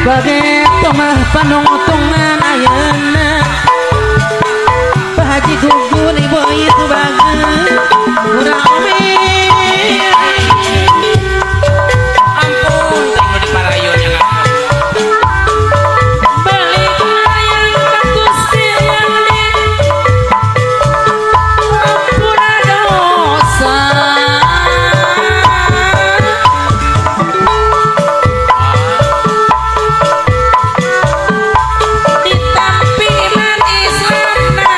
Bageto mah panungtungan ayeuna Pak Haji Gugun ibu itu bagus urang omi. Ampun teh nu diparayun yang Balik layang ka Gusti yang di ampura dosa. Ditampi iman Islamna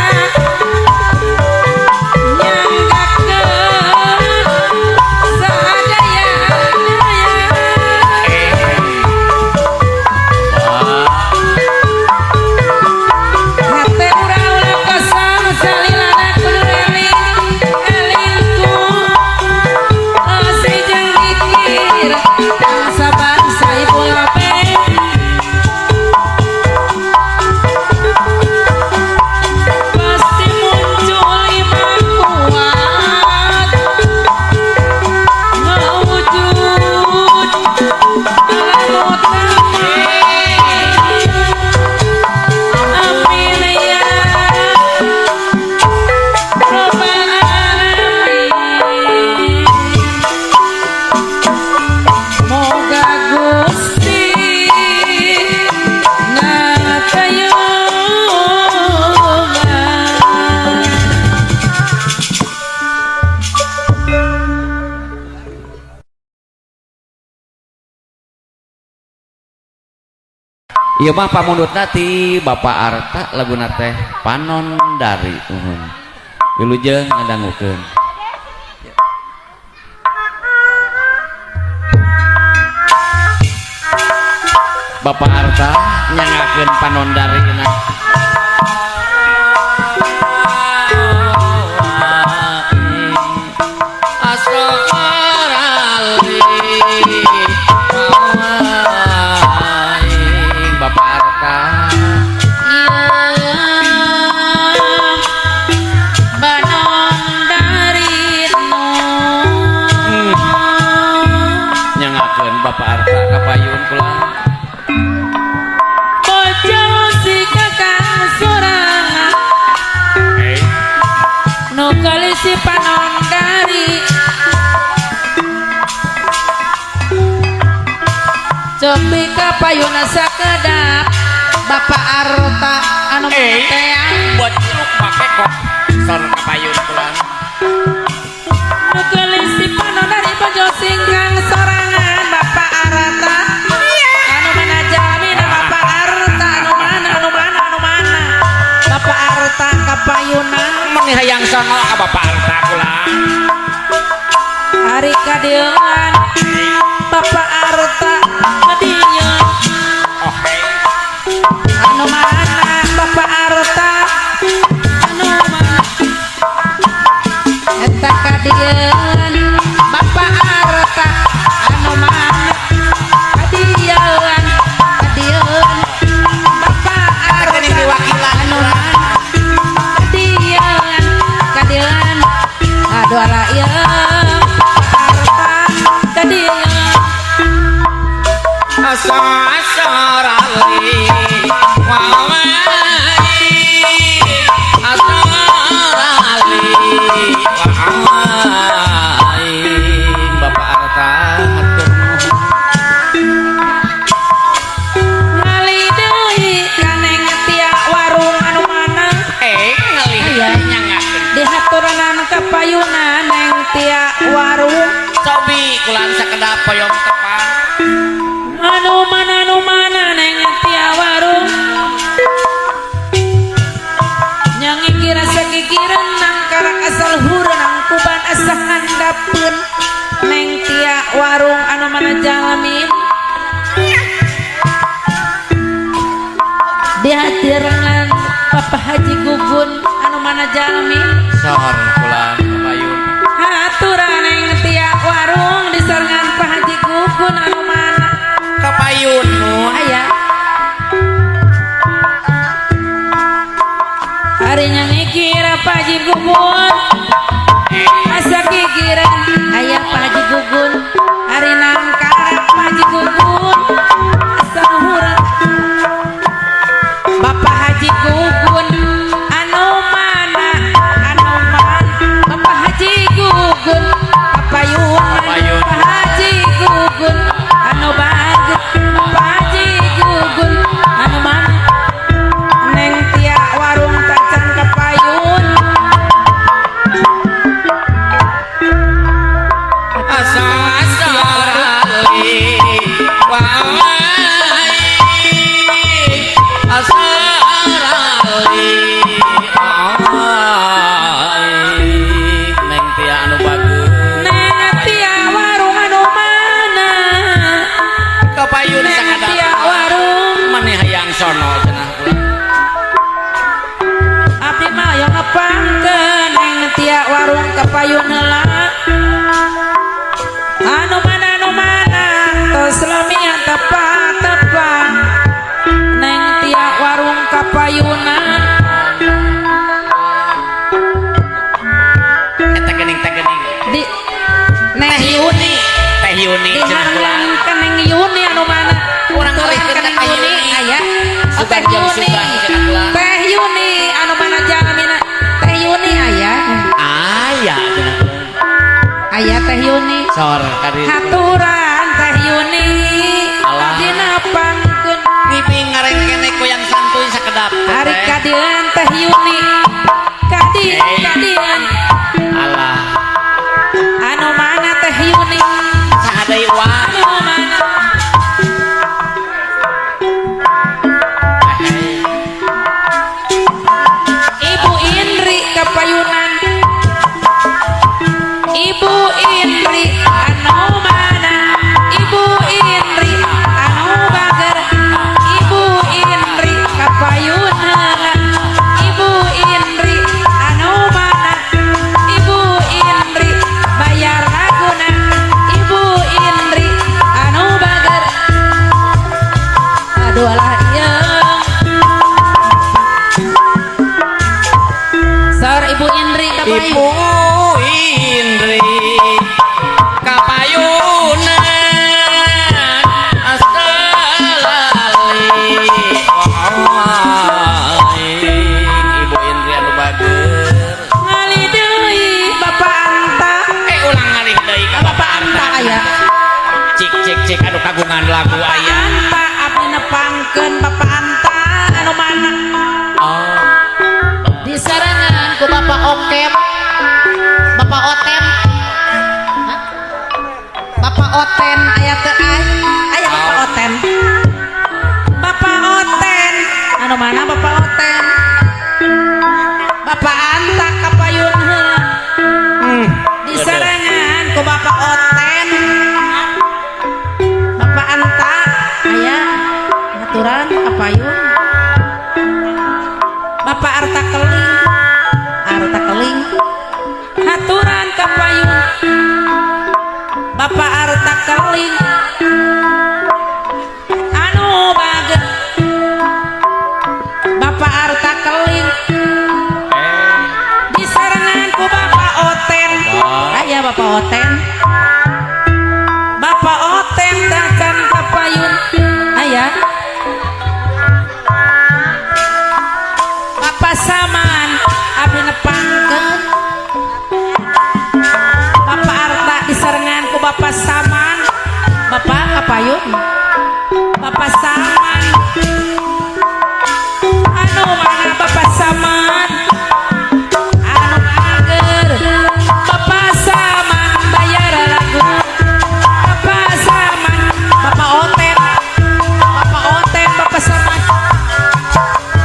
nyanggakeun sadayana. Hate urang ulah kosong salilana kudu eling elingku si jeung dikir bangsa bangsa ibu labeh pasti muncul iman kuat ngawujud alam utama. Amin ya Rabbal alamin. Moga Gusti ngatayungan. Ieu mah pamundutna ti Bapak Arta laguna teh Panon Dari uhun. Wilujeng ngadangukeun. Bapak Arta nyangakeun Panon Dari na. Bapak Arta Banon dari nyangakeun Bapak Arta kapayun kula. Bojo si kakang sorangan nu kalisi panon dari cobi kapayuna sakedap Bapak Arta anu teang Buat ciluk make kok sor kapayun kula. Nu kalisi panon dari bojo singkang sorangan Bapak Arta anu mana jamina Bapak Arta anu mana anu mana anu mana Bapak Arta kapayuna Meni hayang songo ka Bapak Arta kula. Hari kadieuan Bapak Arta kadieu Oh hey. Anu mana Bapak Arta anu mana eta kadieuan Bapak Arta anu mana kadieuan kadieuan Bapak Arta anu mana kadieuan kadieuan aduh ala ieu Arta kadieuan. Asarali wawai asarali wawai Bapak Arta hatur nuhun. Ngali deui kaneng tia warung anu mana Ngali Aya. nyangakeun dihaturanan kapayuna neng tia warung cobi kulan sakedap hoyong tepang anu mana neng tia warung nyangikira sakikireun nangkarak asal hureun kuban asa handapeun neng tia warung anu mana jalamin dihadirangan Papa Haji Gugun anu mana jalmin sor kulan kapayun haturan neng tia warung disarengan Pak Haji Gugun anu mana kapayun nun aya hari nyangikira Pak Haji Gugun asa kikiran aya Pak Haji Gugun hari nangkarak Pak Haji Gugun asa hurang. kapayunan. Eta geuning teh geuning. Di Neng Yuni, Teh Yuni cenah kula. dihalangan ka Neng Yuni anu mana? Urang Aturan ngalihkeun ka ka Neng Teh Yuni Yuni. aya. Oh, Sugan Teh jeung Yuni. sugan cenah kula. Teh Yuni anu mana jalmina? Teh Yuni aya. Aya cenah kula. Aya Teh Yuni. Sor ka dieu. Haturan Teh Yuni. Alah. Dina pangkeun Ngibing ngarengkene koyang santuy sakedap teh. ari kadian Teh Yuni. Kadi Hey. kadian Alah, anu mana Teh Yuni? Saha deui wa? Anu mana? Ibu Indri kapayunan. Ibu Indri anu mana? Ibu Indri anu bager. Ibu Indri kapayunan. Ibu Indri anu mana? Ibu Indri bayar laguna. Ibu Indri anu bager. Aduh alah ieu. Saur Ibu Indri kapayun. Ibu Indri kapayunan astalali. Ibu Indri anu bager. Ngalih deui Bapak Anta. Ulang ngalih deui ka Bapak Anta aya. Cik cik cik anu kagungan lagu Bapak aya. Anta abdi nepangkeun Bapak Anta anu mana? Oh. Disarangan ku Bapak Okem, Bapak Otem. Hah? Bapak Oten Aya teu ay? Aya Bapak Oten. Bapak Oten anu mana Bapak Oten? Bapak Anta kapayun heula. Disarangan ku Bapak Oten. Bapak Anta aya aturan kapayun. Bapak Arta Keling. Arta Keling. Aturan kapayun. Bapak Arta Keling. Anu bager. Bapak Arta Keling. Disarangan ku Bapak Oten. Aya Bapak Oten. Bapak Oten tacan kapayun. Aya. Bapak Saman abdi nepangkeun. Bapak Arta disarengan ku Bapak Saman. Bapak kapayun. Bapak Saman. Anu mana Bapak Saman? Anu bager. Bapak Saman bayar lagu. Bapak Saman, Bapak Oten. Bapak Oten, Bapak Saman.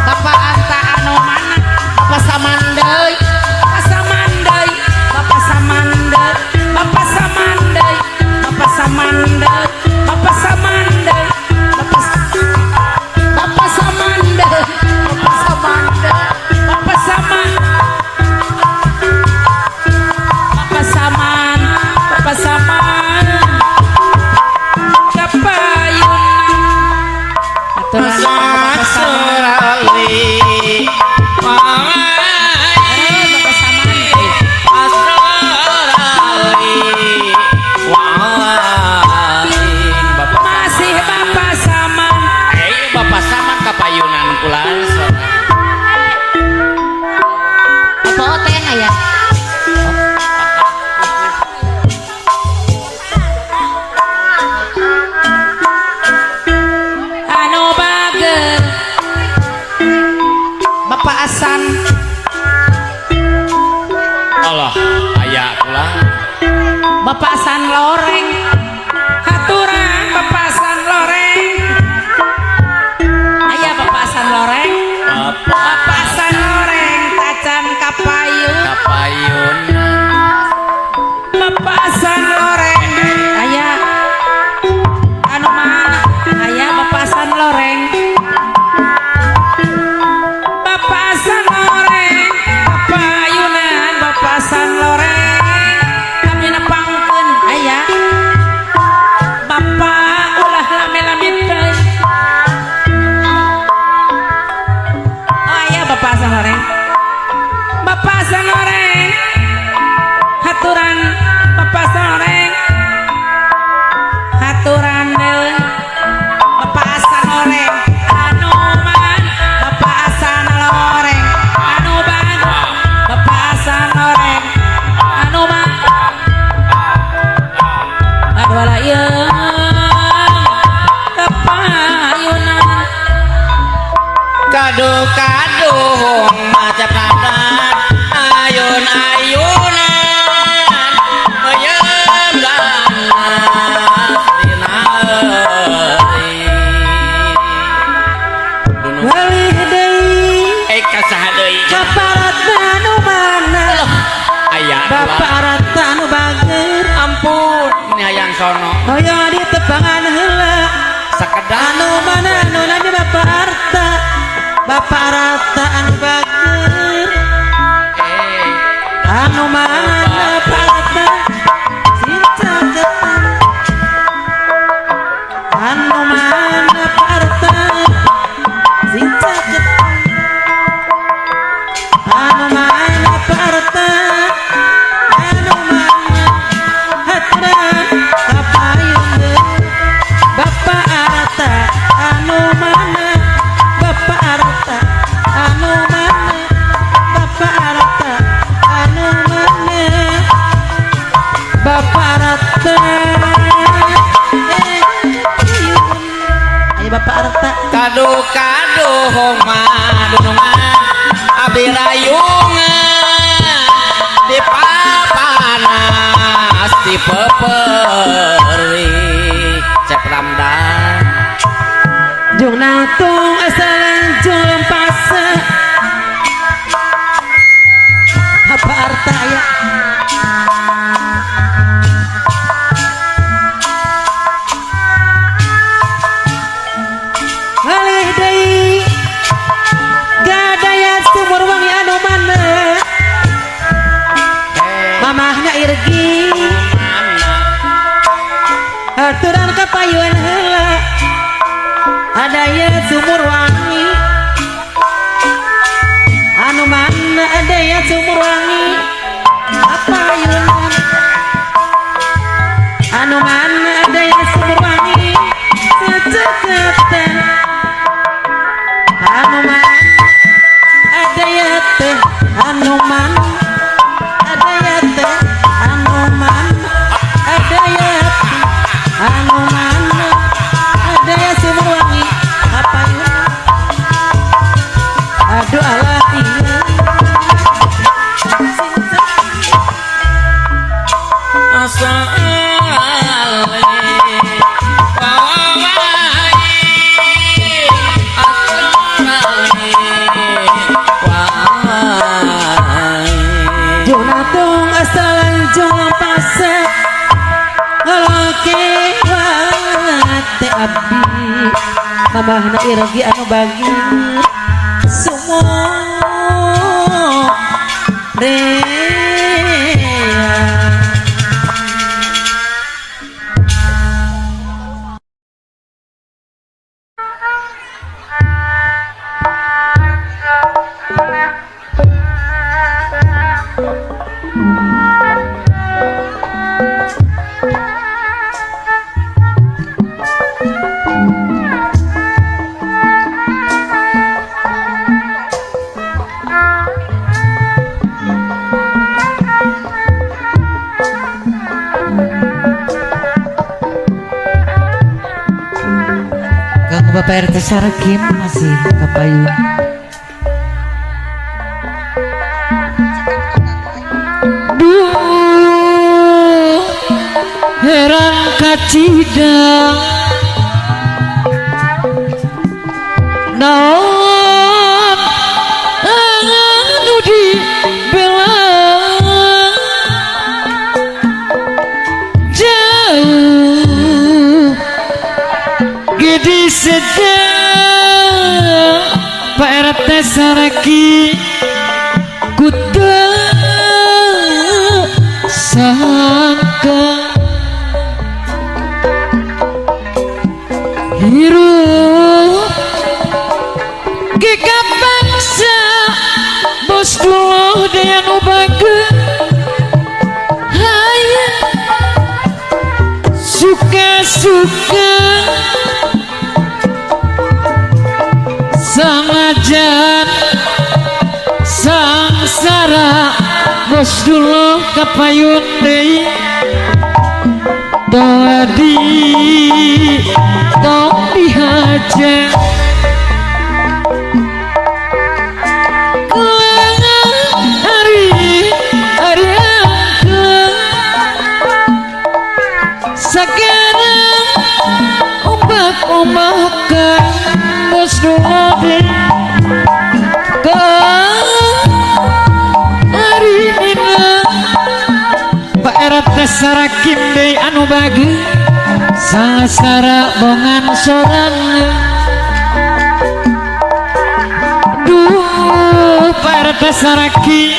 Bapak Anta anu mana? Bapak Saman deui. Bapak Saman deui, Bapak Saman deui, Bapak Saman deui, Bapak Saman deui, Bapak Saman deui, Bapak Bapak Saman deui. Bapak Saman deui. Bapak Saman. Bapak Saman, Bapak Saman. Kapayunan. Aturan Bapak Saman. Asrali. Eh, Bapak Saman. Asrali. Bapak Masih Bapak Saman. Bapak Saman kapayunan kula. Bapak Oten aya. Anu bager. Bapak Asan. Allah, aya kula. Bapak Asan Loreng. Haturan Bapak Asan Loreng. Aya Bapak Asan Loreng. Bapak Bapak Asan Loreng tacan kapayun. kapayunan. Bapak Asan Loreng. Aya anu mana? Aya Bapak Asan Loreng. Bapak Asan Loreng kapayunan. Bapak Asan Loreng. Abdi nepangkeun aya. Kadu-kadu macam ramdan ayun-ayunan meyem ganas dina euy. Walih deui Eh kasaha deui? Bapak anu mana? Aya Bapak Arta anu bager. Ampun, ini hayang sono. Hoyong ditepangan heula. Sakedap. Anu mana anu nanya Bapak Arta? Bapak Arta anu bager. Eh, Anu mana Pak Arta? Sing caketan. Anu mana Pak Arta? Sing caketan. Anu mana Pak Arta? Anu mana haturan kapayun Bapak Arta anu mana? Bapak Arta anu mana? Bapak Arta anu mana? Bapak Arta eh, iyun. Ayo Bapak Arta. Kadu-kadu madunungan abdi rayungan di papanas di peperi Cep Ramdan. Jung natung asalan jung pasa Bapak Arta ya. Ngalih deui gadaya sumur wangi anu mana? Mamahna Irgi. Mana? Aturan kapayun heula adaya sumur wangi anu mana? Adaya sumur wangi kapayunan anu mana? Adaya sumur wangi seceketan anu mana? Adaya teh anu mana? Adaya teh anu mana? Adaya teh anu mana? Adaya sumur wangi kapayunan aduh alah iya. Asale wawai asale wawai. Jonatung asalan jong pasa ngaloke wate abdi mamahna irgi anu bagi sumo rea. Kang Bapak RT Sarkim masih kapayun. Duh, heran kacidang naon anu dibelang jauh gede sedang Pak RT Saraki kuda sangka hirup gika bangsa bos dulu dan ubaga hayang suka-suka sangajan sangsara bos dulu kapayun deui tadi tong dihaja. Ombak-ombakan bos dulu ke hari nina Pak RT Sarakim deui anu bagi sangsara bongan sorangan. Duh Pak RT Saraki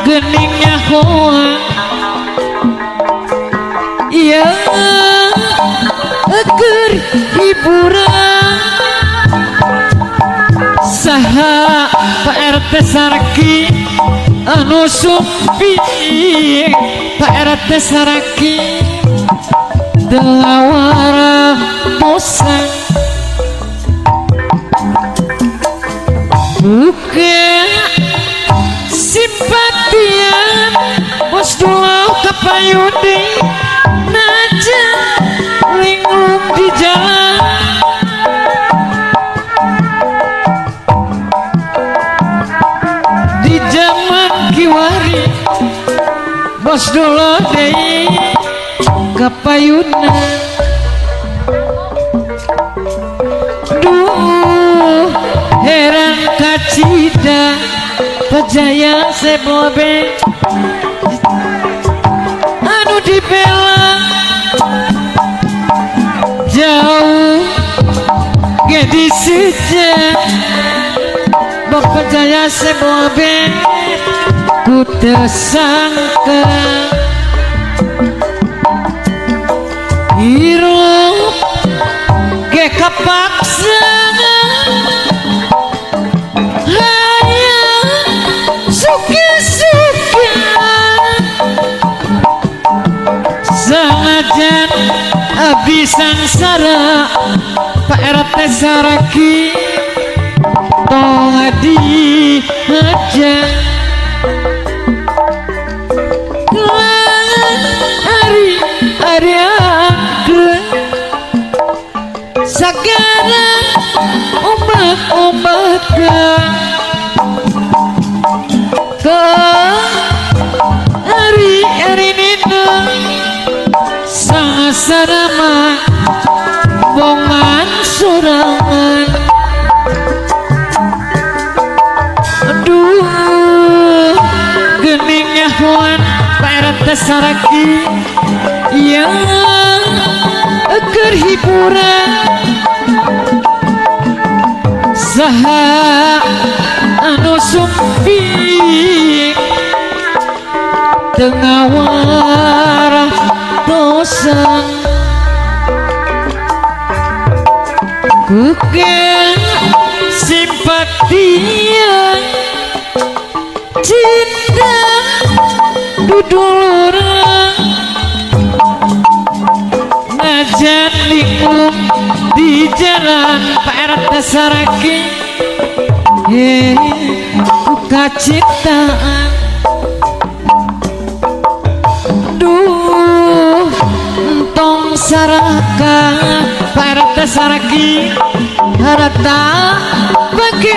geuning nyahoan iya keur hiburan saha Pak RT Sarki anu sumpi Pak RT Saraki delawara bosan buka simpatian bos dulu kapayundi naja linglung di jalan di zaman kiwari bos dulu deui kapayuna. Duh heran kacida pejaya sebobe anu dibela jauh gedi sejak Bapak Jaya sebobe ku tersangka hirup ge kapaksa hayang suka-suka sanajan abdi sangsara Pak RT Saraki tong dihajar ari ari anggrek sagara ombak-ombakan ke ari ari nina sangsara bongan sorangan. Aduh gening nyahoan Pak RT Saraki yang keur hiburan saha anu sumping tengah warah dosan kuken simpatian cinta duduluran najan linglung di jalan Pak RT Saraki ku kacintaan. Duh entong saraka Pak RT Saraki harta bagi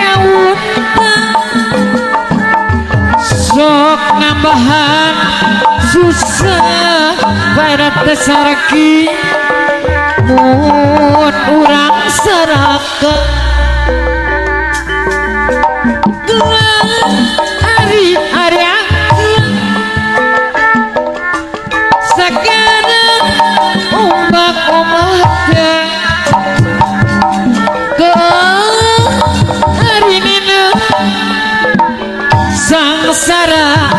sok nambahan susah Pak RT Saraki mun urang saraka ari ari sekarang ombak-ombaknya ke hari nina sangsara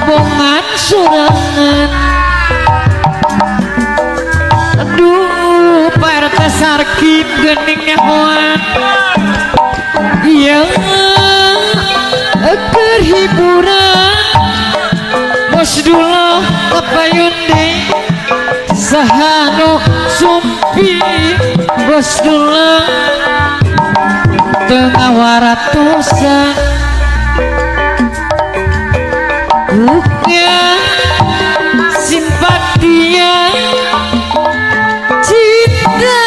bongan surangan. Aduh Pak RT Sarkim gening nyahoan iya keur hiburan bos dulu kapayun deui sahanu sumpi bos dulu tengah waratosan kuknya simpatia cinta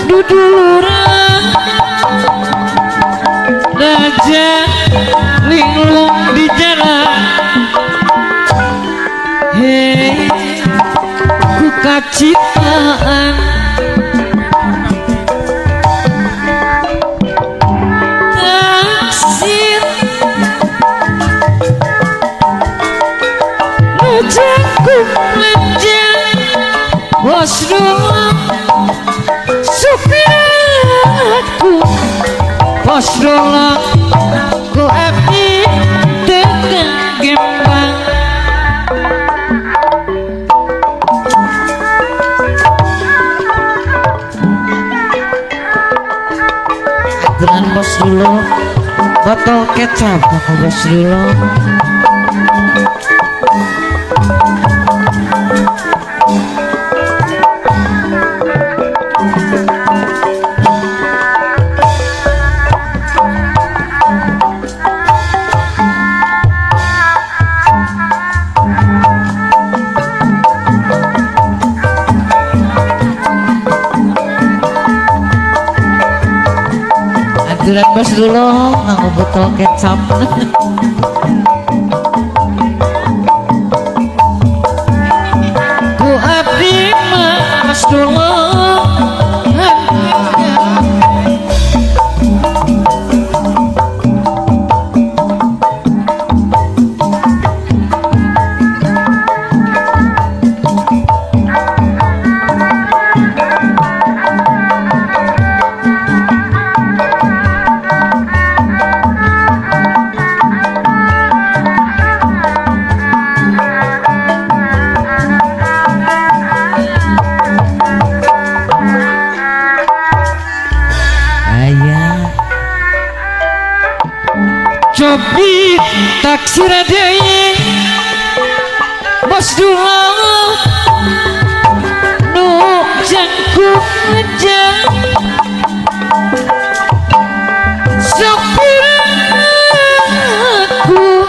duduluran najan linglung di jalan hei ku kacitaan. Lenjang bos dulu supirku bos dulu ku abdi tegang gembang. Aturan bos dulu botol kecap aku bos dulu. Aturan bos dulu nganggo botol kecap. Ku abdi mah bos dulu. Cobi taksir deui bos dulu nu jangkung lenjang sopir aku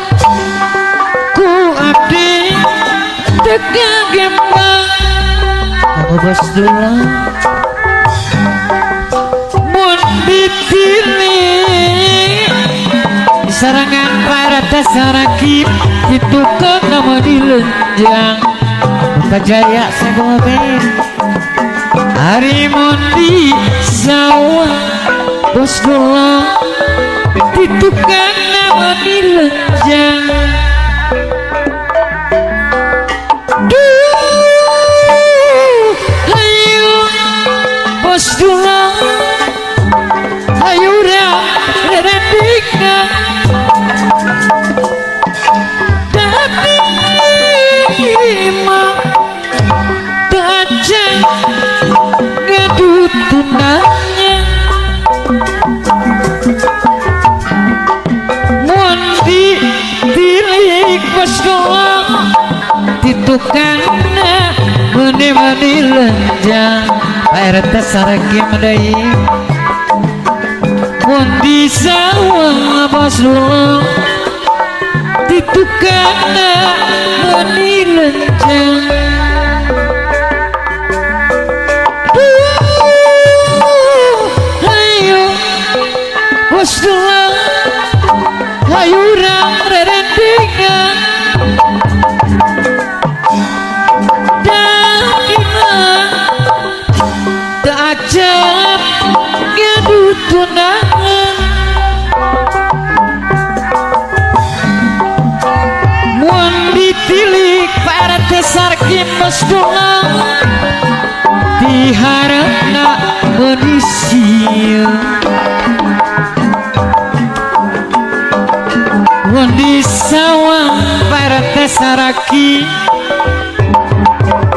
ku abdi tegang gembang kamu bos dulu mun ditilik sarangan para tasarakip itu kan nama dilenjang Bapak Jaya sagobe hari mundi sawah bos dulu itu kan nama dilenjang. Duh ayo bos dulu ayo rendikna tapi mah tajam ngadu tunanya mun ditilik bos doang ditukangna meni-meni lenjang Pak RT saragi deui mun di sawah bos doang ditukangna meni lenjang. Duh ayo bos doang ayo urang rerendingan daging tak ajab ngadu tunangan mun ditilik Pak RT sarkim bos doang diharapna manusia mun di sawah Pak RT saraki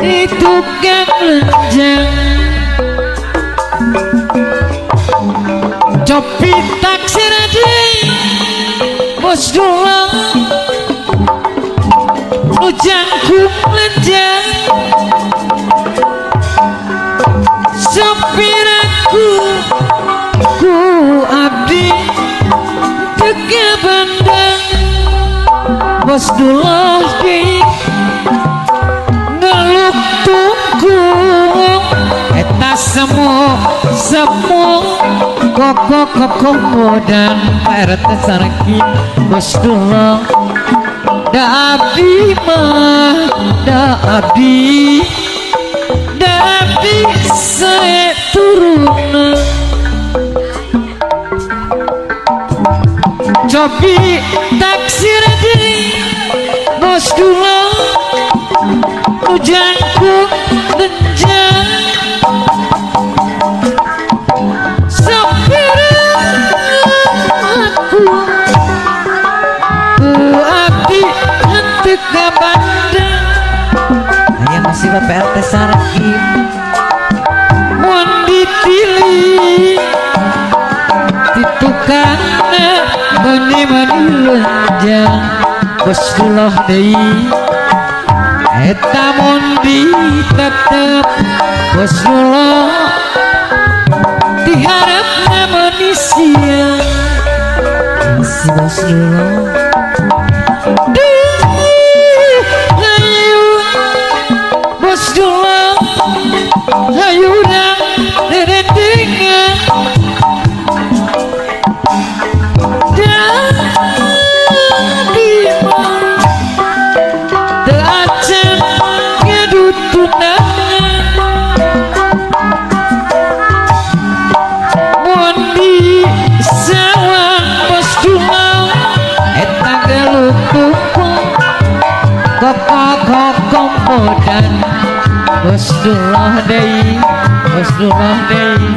itu kan lenjang copi taksir deui bos doang nu jangkung lenjang sopir aku ku abdi tega bandang bos dullah di ngeluk tunggung eta semu semu koko koko dan Pak RT sarki bos dullah da abdi mah da abdi da abdi seturuna cobi taksir deui bos dullah Nu jangkung denjang Sapirang aku Ku abdi henteu kabandang. Aya masih Bapak RT Sarkim mun ditili ditukangna meuni lenjang bos duloh deui eta mun ditetep bos duloh diharapna meuni siang si bos duloh. Duh hayu bos duloh hayurang derendengan teu acan ngadutunangan mun di sawah bos duloh eta geluh kumpul kokokokompodan bos duloh deui bos duloh deui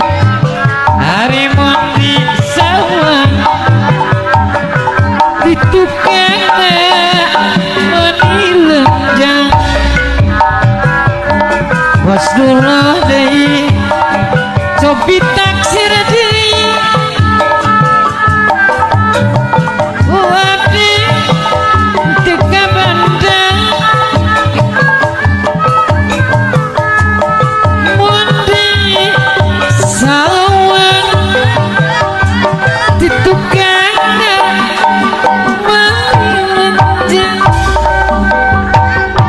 ari mun di sawah ditukangna meuni lenjang bos duloh deui cobi taksir deui abdi teu kabandang mun di sawah ditukangna meuni lenjang.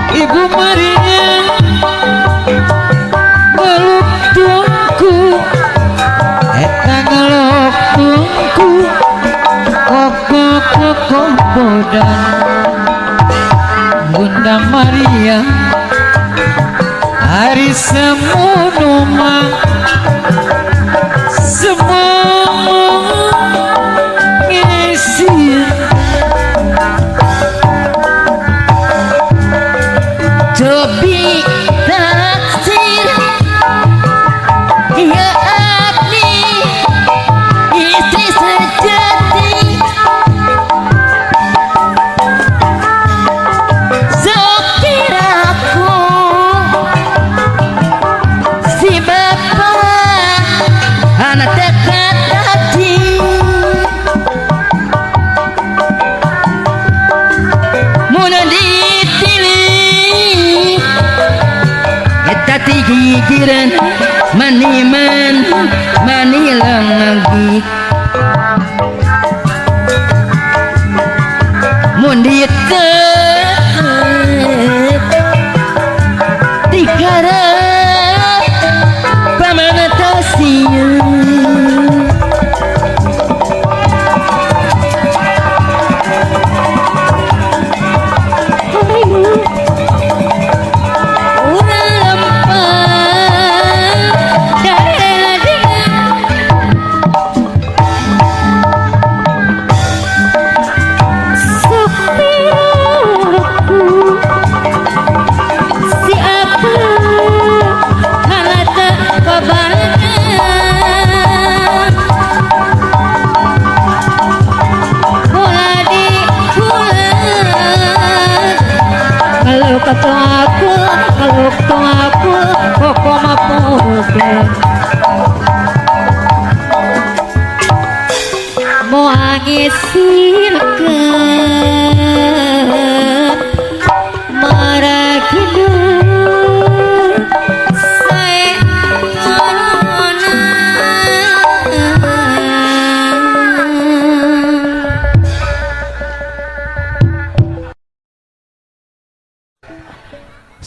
Ibu Maria meluk tungku eta ngeluk tungku kokokokompodan Bunda Maria hari semono mah semono ngisi Cobi taksir ya abdi istri sejati sopir aku si bapak anak dekat hati mun ditili eta tigigireun maniman manilenggi mun ditetep diharap pamanatasian.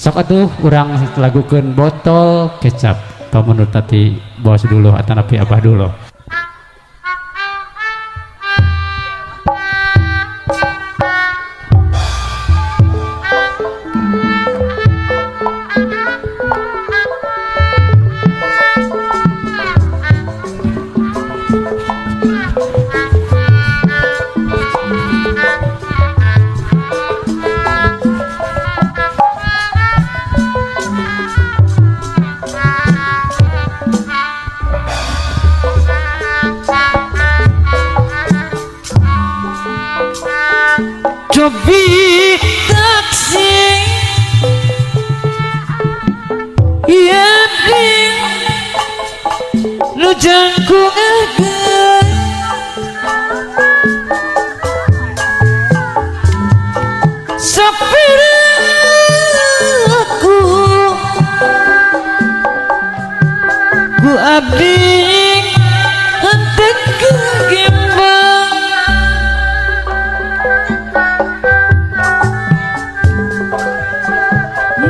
Sok atuh urang lagukeun botol kecap pamunut tadi bos dulu atanapi abah dulu. Ku ngageun Sapiraku ku abdi henteu kegembang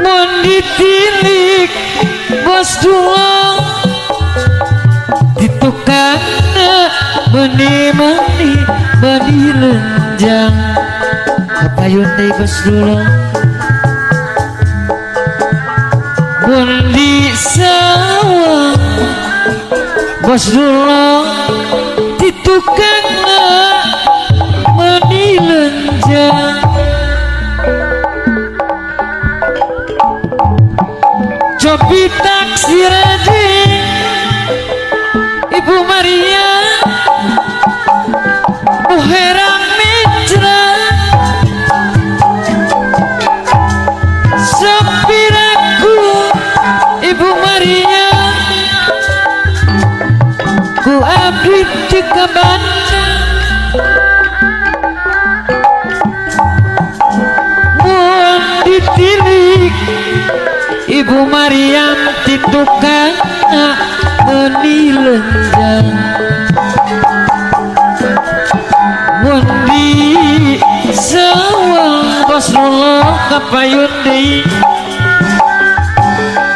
mun ditilik bos dua di tukangna meni-meni meni lenjang kapayun deui bos dua mun di sawah bos dua di tukangna meni lenjang cobi taksir deui Ibu Maria nu herang mitra sapiraku Ibu Maria ku abdi teu kabandang mun ditilik Ibu Maryam ti tukangna meuni lenjang mun di sawang Rasulullah kapayun deui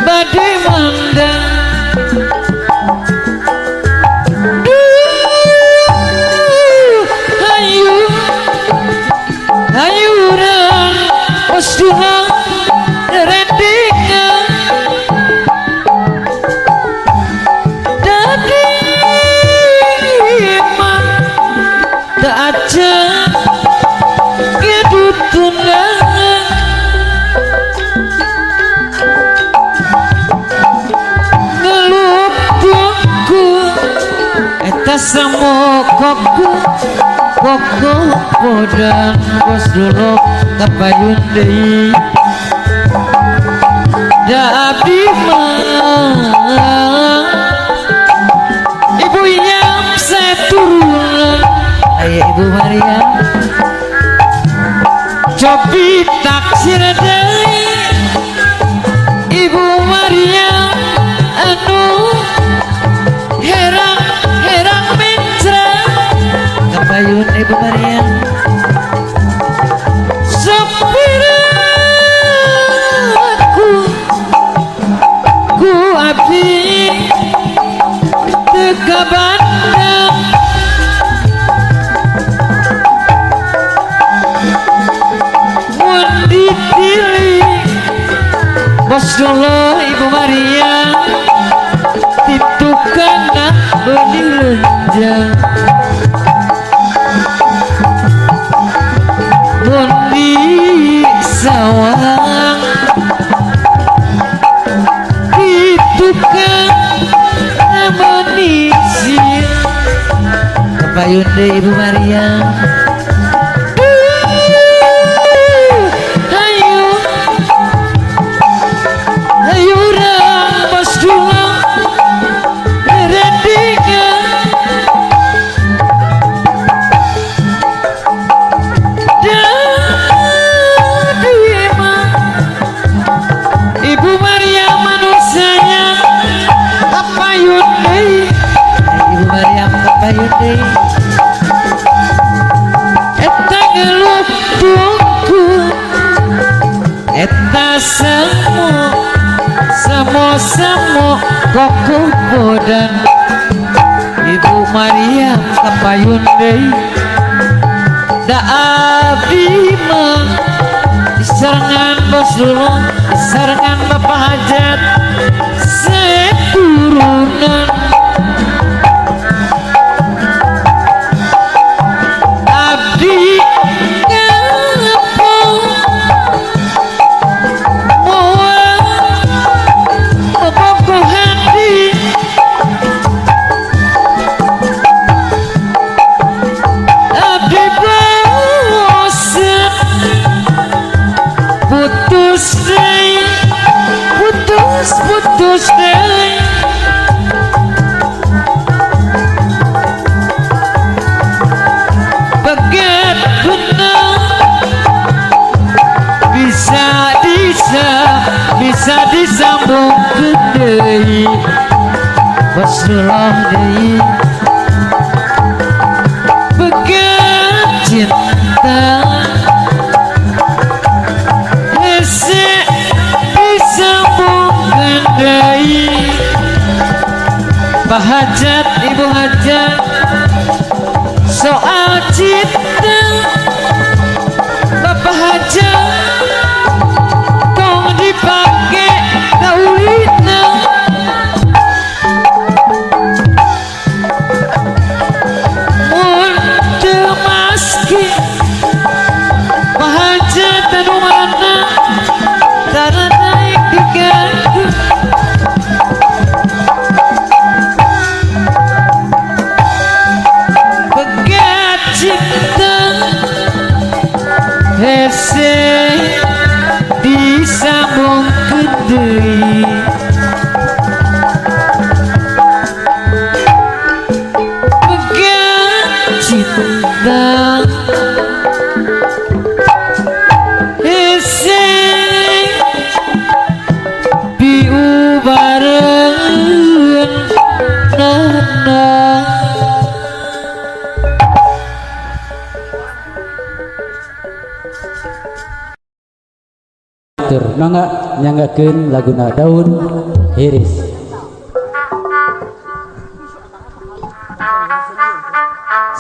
bade mandang duh hayu hayuran Rasulullah rendingan dadi mah teu acan gedutunangan ngelupungku eta samokoku koko podang bos dulok kapayun deui da abdi mah Ibu Yam seturunan aya Ibu Maryam cobi taksir deui Ibu Maryam anu herang herang mencra kapayun Ibu Maryam sapiraku ku abdi teu kabandang mun ditilik bos dulu Ibu Maria ti tukangna beuni lenjang mun di sawang di tukang menisir kapayun deui Ibu Maria duh hayu hayurang bos dua rendingan dadi mah Ibu Maria manusanya kapayun deui Ibu Maryam kapayun deui eta ngelupungku eta samo samo samo kokoh bodan Ibu Maryam kapayun deui da abdi mah disarengan bos dulu disarengan Bapak Hajat seturunan abdi ngapung moal bobogohan di abdi bosen putus deui putus putus deui Dullah deui Begat cinta Hese disambungkeun deui Pak Hajat Ibu Hajat soal cinta Bapak Hajat tong dipake kaulina mun teu maski Pak Hajat anu mana tara naik diganggu Begat cinta hese disambungkeun deui Begat cinta hese piubareun nana. Tur mangga nyanggakeun laguna Daun Hiris.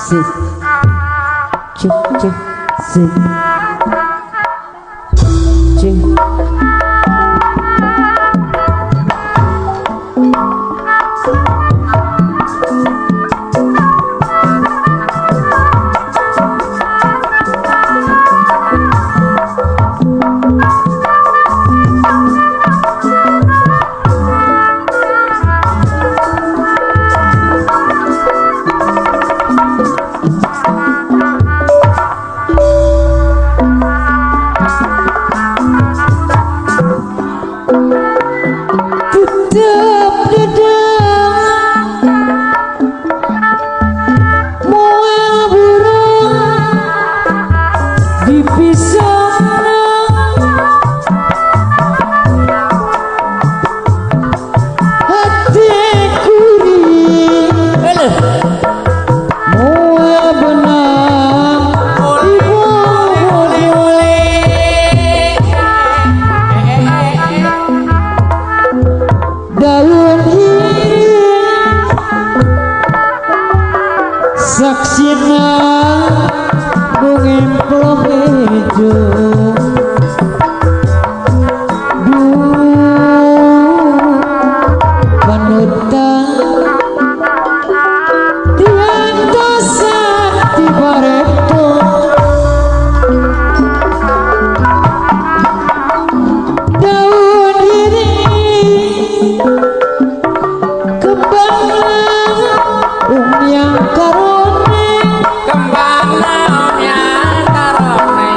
Si cek cek si cek Tetep dedeng moal burung dipisahna hati kuring moal benang diboleh daun hiris saksina ngemplok hejo duh panutan diantosan ti bareto daun hiris kembang yang karone Kembang yang karone.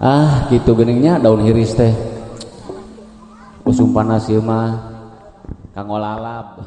Ah gitu geningnya daun hiris teh. Usum panas ieu mah kanggo lalap.